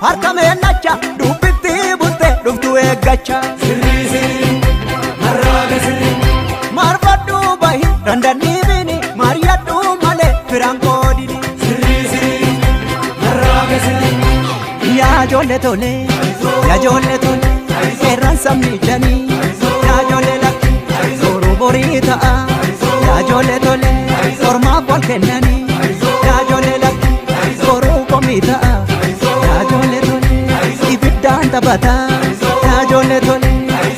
Harka meennacha dubbitti butte dhuftu eeggacha. Marfadhu bahi dandanii bini mari'adhu malee firaan qoodini. Yaa ijoollee tole, yaa ijoollee tole, qeerransa sabni janii. Yaa ijoollee lakki, boruu borii ta'a. Yaa ijoollee tole, ormaaf wal kennanii. Yaa ijoollee lakki, boruu komii ta'a. Yaa ijoollee tole, ibiddaan taphata. Yaa ijoollee tole,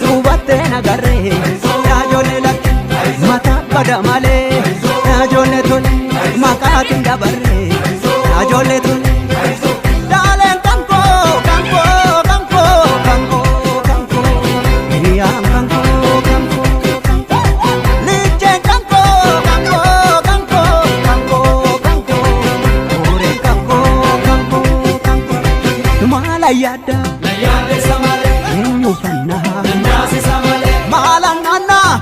hubattee nagarree. Yaa ijoollee lakki, mataa bada malee. Yaa ijoollee tole, maqaatiin dabarree. Yaa ijoollee tole. Daaleen kankoo, kankoo, kankoo, kankoo, kankoo. Hiriyaan kankoo, kankoo, kankoo. Licheen kankoo, kankoo, kankoo, kankoo, kankoo. Booreen kankoo, kankoo, kankoo. Maala yaadda, eenyu fannaa? Maala naannaa,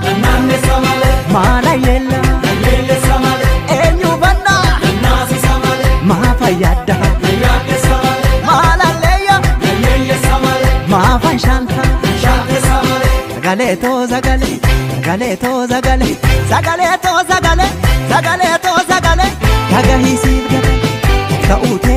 maala yeella, eenyu fannaa? Maafa yaadda, maala leeyya, maafa shaanta. Sagalee too sagalee, sagalee too sagalee, sagalee too sagalee, sagalee too sagalee. Dhagahii siif galee, ta'uu tee.